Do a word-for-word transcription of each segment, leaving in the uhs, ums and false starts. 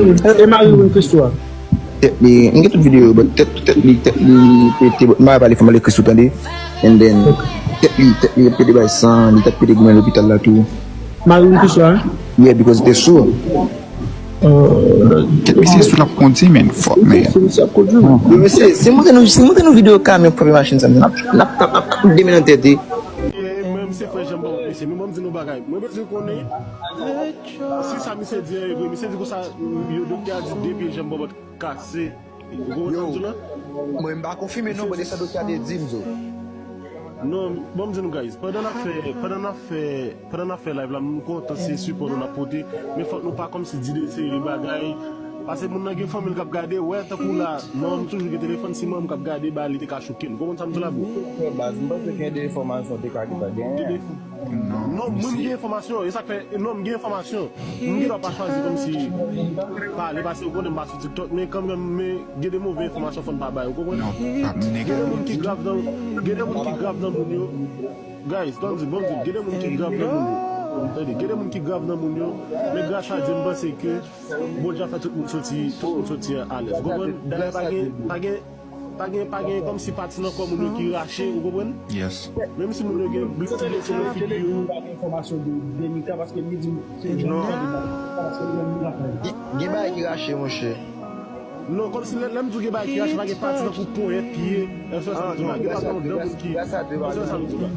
E mari Wilky Christo a? Tèt li, m gen tout videyo yo, but tèt, tèt li, tèt li pete, but m pa pale fò m ale Christo tande. And then, tèt li, tèt li ap pete bay san, li t ap pete goumen lopital la tou. Mari Wilky Christo a? Yeah, because li te sou. Tèt misye sou l ap kondi, man. Fuck, man. Mesye, si m montre nou, si m montre nou videyo kamyon k frape machin sa, n ap, n ap, n ap, n ap, n ap demen nan tèt li. Mwen, se frè Jean Bobot, mesye. Men ban m di nou bagay. Mwen bezwen konnen si sa misye di an e vre. Misye di konsa, yo, doktè a di de pye Jean Bobot kase. Ou konprann sa m di w la? Mwen, m pa konfime non, mwen, de sa doktè a te di m, zo. Non, ban m di nou, guys. Pandan n ap fè, pandan n ap fè, pandan n ap fè live la, m kontan se sipò nou n ap pote. Men fòk nou pa kòmsi di de seri de bagay. Paske moun nan gen fanmi l k ap gade, wè, tankou la, manman m toujou gen telefòn, si manman m k ap gade, ba li te ka chouke m. Ou konprann sa m di w la, bro? Frè baz, m panse gen de enfòmasyon te ka gentan genyen. Non, mwen m gen enfòmasyon, e sa k fè, non, m gen enfòmasyon. M gen dwa pa chwazi kòmsi pale, paske ou konnen m pa sou TikTok, men kanmenm, men gen de move enfòmasyon fò n pa bay, ou konprann? Gen de moun ki grav nan, gen de moun ki grav nan moun yo. Guys, ban m di, ban m di, gen de moun ki grav nan moun yo. Tande, gen de moun ki grav nan moun yo, men gras a Dye, m panse ke Bondye ap fè tout moun soti, tout moun soti alèz. Ou konprann? Dayè, pa gen, pa gen, pa gen, pa gen kòmsi pati nan kò moun yo ki rache, ou konprann? Yes. Menm si moun yo gen blik ti blese nan figi yo. Pa gen enfòmasyon de, de Mika, paske li di se Jean Mika, paske li menm li pa fè. Gen, gen bagay ki rache, monchè. Non, kòmsi lè, lè m di w gen bagay ki rache, pa gen pati tankou ponyèt, pye, èske sa m di w la? Gen pa gen de moun ki, èske sa m di w la?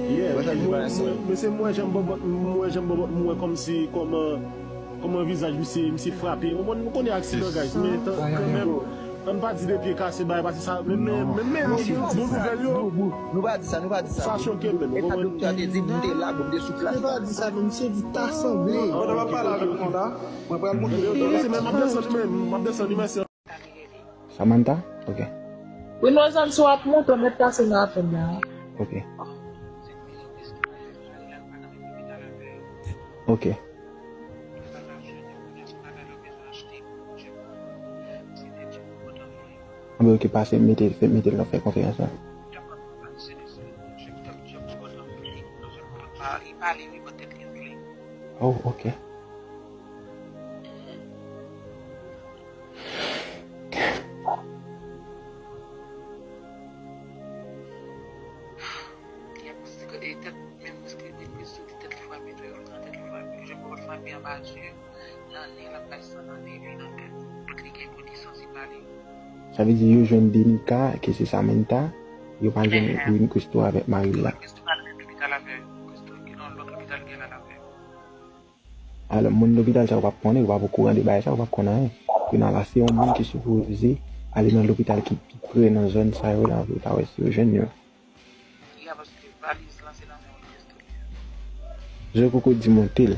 Yeah, mwen, mwen, men se mwen, Jean Bobot, mwen, Jean Bobot, mwen kòmsi, kòman, kòman vizaj misye, misye frape. Ou konn, nou konnen aksidan, guys, men tan, kanmenm, ann pa di de pye kase bagay, paske sa, men, men, men, men, bon nouvèl yo. Nou pa di sa, nou pa di sa. Sa choke m, men, ou konprann? Doktè a te di, m te la, m te sou plas. Se pa di sa, men misye di ta sanble. Pandan m ap pale avèk nou la, mwen pral montre nou. Mesye, men m ap desann li, men m ap desann li, mèsi. Samantha? Ok. Wi, non, zanmi, si w ap monte, w mèt pase nan apèl la. Ok. Ok. Anben, ok, pase, mete, fè, mete l nan fè konferans la. Oh, ok. Li ap sikre tèt, menm sikre soti tèt li frape tou, yo pran tèt li frape, yo pran frape anba je, nan nen, l ap bay san nan nen, li nan tèt, tout li gen bouti santi pale. Sa vle di yo jwenn Denica, ke se Samantha, yo pa jwenn Wilky Christo avèk mari l la. Christo pa nan menm lopital avè yo, Christo gen nan lòt lopital gen la avè yo. Alò, moun lopital sa yo p ap konnen, yo p ap okouran de bagay sa, yo p ap konn anyen. Kounye a la, se yon moun ki sipoze ale nan lopital ki pi pre nan zòn sa yo la, pou yo ta wè si yo jwenn yo. Li a paske valiz lan se nan men Wilky Christo li ye. Jan Koko di monte l.